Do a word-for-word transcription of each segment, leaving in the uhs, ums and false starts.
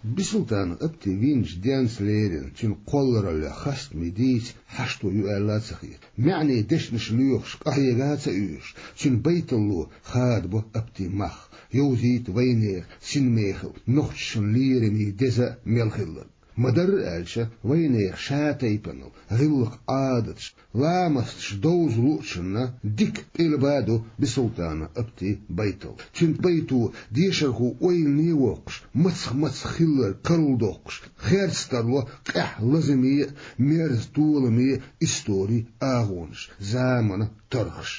Бисултанов Апти вийначу денца лерина, цуьнан кхоллараллех хастаме дийца хьашто ю аьлла а ца хета. МаьӀне дешнаш лоьхуш, къахьега а ца оьшуш, цуьнан байталло хадабо Аптин мах, йовзийта вайнехан синмехалла, нохчашна лераме деза а мел хилларг. Ма-дарра аьлча, вайнехан шатайпанал гӀиллакх-Ӏадаташ, ламасташ довза луучунна дика къилба ду Бисултанов Аптин байтал. Цуьнан байто дешархо ойлане а воккхуш, мацах-мацах хилларг карладоккхуш, херца тарло къаьхьа лазаме а, мерза толаме а историн агӀонаш, заманан тархаш.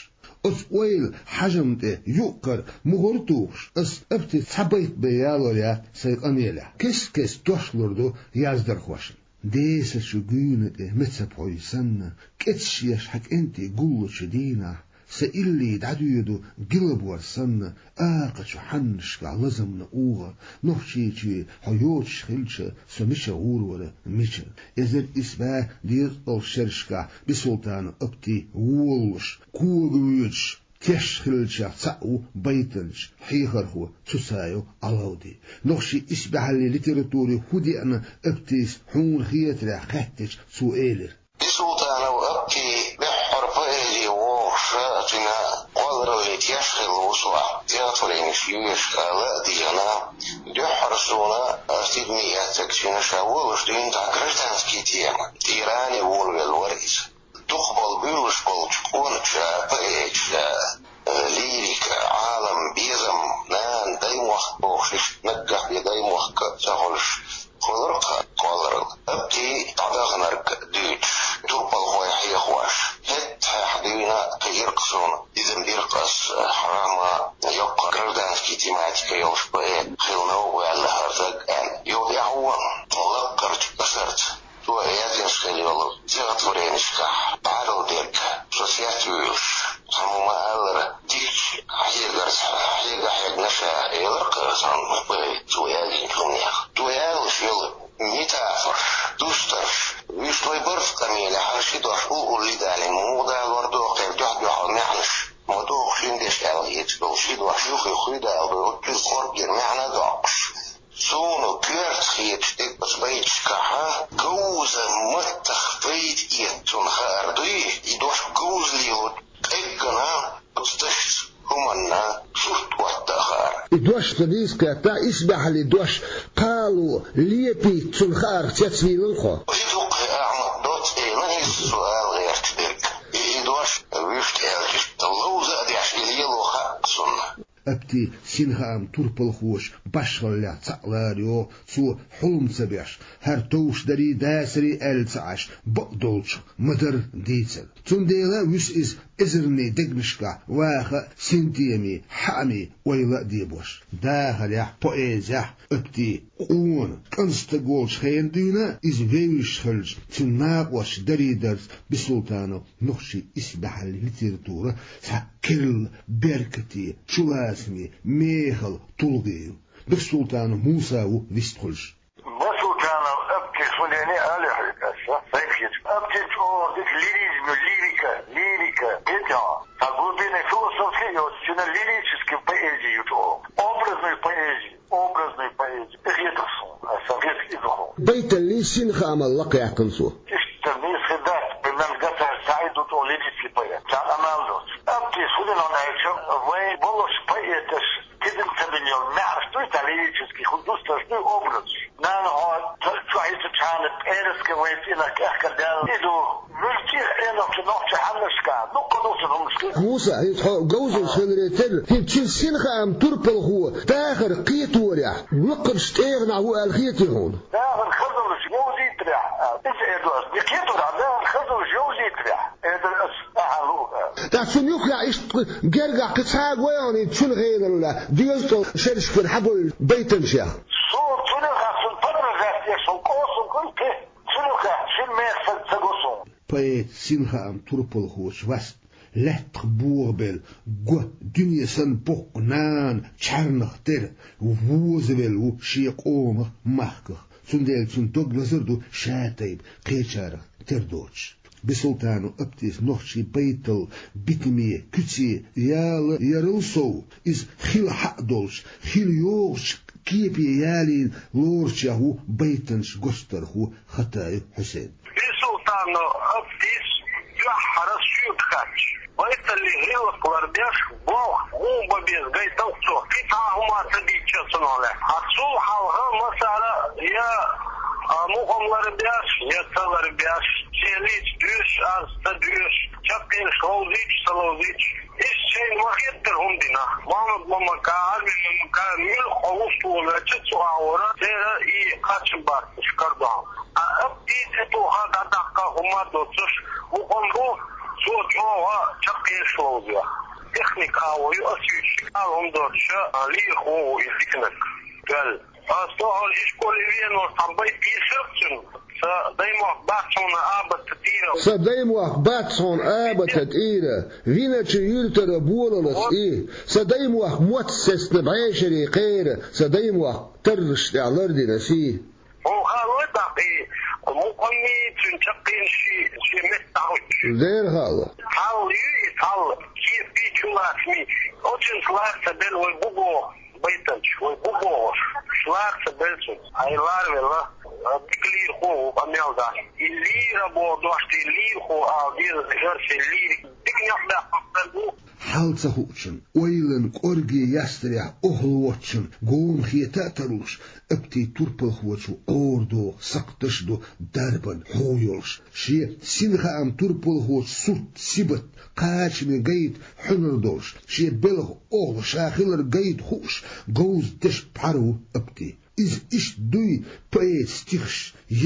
Оцу ойла хьажам тӀе юккъара мухӀар а тухуш, ас Апти цхьа байт бен ялор яц сайн къамелехь. Кест-кеста дош лур ду яздархошна. Десачу гуьйна тӀе меца пхьой санна, кӀеташ еш хьан кӀентий гуллучу дийнахь, сан илли дӀадоьду гилабор санна, акхачу хьаннашкахь лазамна угӀар, Нохчийчоь хьо йоцуш хилча, со мича гӀур вара, мичара. Эзар исс бӀе дезткъалгӀачу шерашкахь Бисултанов Апти волалуш, кога воьдуш, теш хиллачех цхьаъ ву байтанча хьехархо Цуцаев Ӏалавди. Нохчийн исбаьхьаллин литературе хӀун деана Аптис хьуна хетарехь хаьттича, цо элира: Бисултанов Апти дуьххьара поэзи вогӀуша, цуьнан кхоллараллин теш хилла ву со, стихотворенеш йоьшуш ала а дийгӀина. Дуьххьара суна ас тидаме эцнарг цуьнан ша волалуш дуьйна цхьа гражданский тема, тӀера а волавелла вара иза. Дукхахболу буьйлуш болчу къоначу поэташа, э, лирика, Ӏалам, безам, нана, даймохк бохуш, иштта наггахь бен даймохк ца хуьлуш, кхоллар-кха кхолларалла. Апти дӀадаханарг дуьйцуш, турпалхой хьехош, хӀетахь дуьйна кхиира-кх суна, дизам бира-кх ас, хьарам а, йоккха гражданский тематика йолуш поэт хилла ву ваьлла хӀара стаг аьлла. Юха тӀаьхьо лаккхарчу асарца цо яздинарш хилла йолу стихотворенешкахь бӀаьрла дерг со сецвуьйлуш, цхьамма ма-аллара, дикачу хьегарца хьега-хьегна ша, элира-кх сан бай цо яздинчу хӀуманех. Цо ялош йолу метафораш, дустарш, вуьшта вай барт къамелехь хӀара ши дош уллохь далийна, муха далор доху, кхеран дуьхь-дуьхьал маьӀнаш ма доху, шина дешна аьлла хеташ долу ши дош юххе хуьйдалабо, оццул кӀорггера маьӀна а доккхуш. Суна коьрта хеташ дерг оцу байташкахь говза маттах пайда эцна хаар дуй, и дош говза лело къеггина оцу дашца, хӀуманна сурт отта а хаар. И дош ца дийца кхетта, исбаьхьаллин дош кхало лепийта цунна хаарх цецвийлан хьо. И дуккха а Ахьмад доццийна иза цо ала гӀерташ дерг. И, и дош вуьшта аьлча, ловза а деш, и лело хаьа цунна. Апти синхаам турпалхочу башхаллех цхьаъ лара йогӀу, цо хьулам ца беш, хӀара товш дарий, дацарий аьлла ца Ӏаш, бакъдолчух ма-дарра дийцар. Цундела вуьсу иза эзарнийн дегнашкахь ваха а, синтемийн, хьаамийн ойла а дебош. Дахарехь, поэзехь Апти къона, кӀант стаг волчу хенахь дуьйна иза вевзаш хилча, цуьнан накъосташ дарий-дарца Бисултанов нохчийн исбаьхьаллин литературан цхьа керла беркате, чулацаме, мехала тулгӀе ю. Бисултанов Муса ву вистхуьлуш. Бисултанов Апти, суна дийцина а ала хьоьга аса, сайна хеташ. Аптин чӀогӀа дика лиризм ю, лирика, лирика, кхетий хьо? Цхьа глубинный философия йоцу, цуьнан лирический поэзи ю чӀогӀа. Образный поэзи, образный поэзи. И хетара суна, аса хеташ иза хьуна. Байталлий, синхаамаллий лакхаяьккхина цо. Иштта нийса хир дац, бинан гатар саьӀид ду чӀогӀа лирический поэт. Цхьа къамел доцуш. Апти, суна дийцина аьлча, вайн болуш поэташ тидам ца бина йолу маьӀнаш дуй, цхьа лирический хӀун дустарш дуй, образаш. Нана, хьо царчохь хӀинца чхьана пӀераска вайн цӀийнах кӀехкар даьлла. И ду, муьлххачу Ӏенах чу нохчийн хьаннашкахь, дуккха а ду цу хӀуманаш. Муса, хӀинца хьо говзанча хиларе терра, хӀинца цуьнан синхаам турпалхо дахар кхеторехь, лакхарчу тӀегӀанахь ву аьлла хетий хьуна? Дахар хазаллаш йовзийтарехь, иза эр ду ас. И кхеторехь дахар хазаллаш йовзийтарехь, эр ду ас, ахьа луъу. ТӀаккха цунна юххехь иштта гергахь кхин цхьа а гой хьуна, хӀинца цуьнан хенал, доьзал шерашкара хьабевлла байтанчех? Суна цунах а, цуьнан подражать деш, сан кӀосалла гуй те, цунах а, шина мехах ца го суна. Поэт синхаам турпалхочу васт лаьттах бохабелла го дуьне санна боккха нана чхьарнах тера возавелла ву шен къомах, махках. Цундела цуьнан дог лазар ду шатайпа кхечарах тера доцуш. Бисултанов Аптис нохчийн байтал битаме, куьце яла ярал сов, иза хила хьаъ долчу, хила йогӀучу Кепе ялийна лоручех ву байтанча гостархо Хатаев Хьусен. Бисултанов Аптис дуьххьара соьга хаьттича, байталлин гӀиллакх ларбеш, болх муха бан беза гайталлаш цо, кхин цхьа хӀума ца дийцича цунах лаьцна. Ткъа цул хьалха массара я, а, мукъам ларбеш, я ца ларбеш, шен лийца доьшуш, аз ца доьшуш, чаккхенаш ловзийча, ца ловзийча, иштта шайна ма хеттара хӀума дина. Мохьмад-Мамакан, Ӏарбий-Мамакан, муьлхха хьо вуст волавелча, цу агӀора церан и кхачам бац уьш кардоал. Ткъа Апти тӀетоха дӀадаккха хӀума доцуш, мукъам бу, цо чӀогӀа чаккхенаш ловза. Техника агӀо ю, ас юьйцуш, ала хӀума доцуш, а, лийрхо ву и диканиг. Ваьлла. Ас тохара ишколе венавар цхьа байт йийсира цунна, са даймохк бац хьуна абатта тӀера. Са даймохк бац хьуна абатта тӀера, винача юьртара болалац и. Са даймохк мотт сецна бӀешерий кхера, са даймохк тарраш тӀехь лардина сий. Хьуна хаалой тӀаккха и мукъамий, цуьнан чаккхенаший шен метта дӀахӀуттуш? Дера хаало. Цхьалла ю и, цхьалла, кепий чулацамий, оцунца лар ца белла вай бу боху. Байтанча, вай бу бохуш, лар ца белла цунца. Ай лар велла, дика лийрхо ву, къамел дац. И лийра боху дош тӀе лийрхо ала деза, хӀара шен лийриг дика некъ баьккхина бу. Хьал ца хуучун, ойлан кӀорге ястарехь охьалоцучун гома хета а тарлуш, Апти турпалхочо Ӏора догӀу, сакхташ а до, дарбан хьо йолуш. Шен синхаам турпалхочун сурт, сибат, кхачаме гайта хьуьнар долуш, шен белхан охьа ша хилар гайта хууш, говза дешан пхьар ву Апти. Иза иштта дуй поэтан стихаш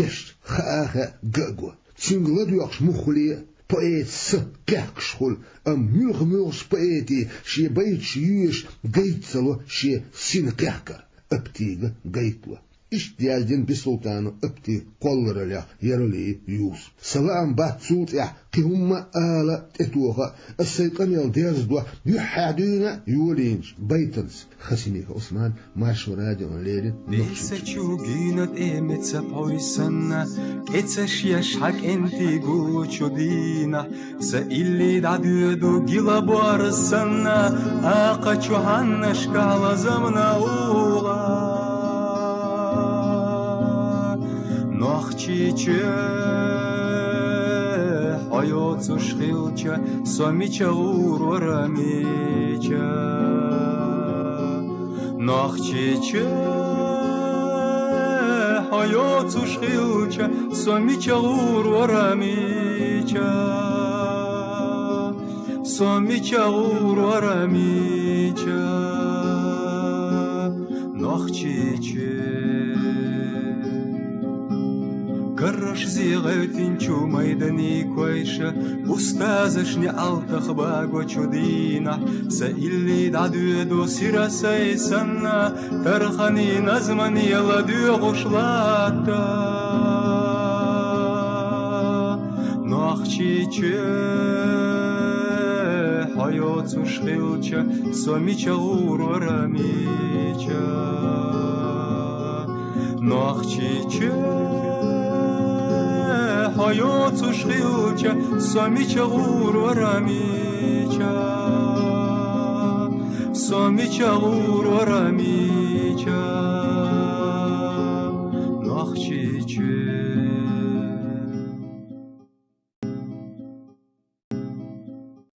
еш, хаа а хаьа, ган а го. Цуьнга ладоьгӀуш муха хуьлу, поэтан са кхехкаш хуьлу, амма муьлхха-муьлххачу поэте шен байташ йоьшуш гайта ца ло шен сина кхехкар. Аптига гайта ло. Иштта яздина Бисултанов Апти кхоллараллех Яралиев Юсупа. Сан лаам бац цул тӀаьхьа кхин хӀумма а ала а, тӀетоха а, ас сайн къамел дерзадо юьххьехь дуьйна а йолийначу байтанца. Хасимиков Ӏусман, Маршо радиона леррина, Нохчийчоь. Эса чу гина тӀе меца пхьой санна, кӀецаш еш хьан кӀентий гуллучу дийнахь, сан илли дӀадоьду гила бор санна, акха чу хьаннашкахь лазамна угӀа. Нохчийчоь, хьо йоцуш хилча, со мича гӀур вара, мича? Нохчийчоь, хьо йоцуш хилча, со мича гӀур вара, мича? Со мича гӀур вара, мича? Нохчийчоь. Каррашзий гӀевттинчу майданийн койша, устазашна неӀалтах багочу дийнахь, сан илли дӀадоьду сира сай санна, тарханийн назмане ладоьгӀуш латта. Нохчийчоь, хьо йоцуш хилча, со мича гӀур вара, мича? Нохчийчоь, хьо йоцуш хилча, со мича гӀур вара, мича? Со мича гӀур вара, мича? Нохчийчоь.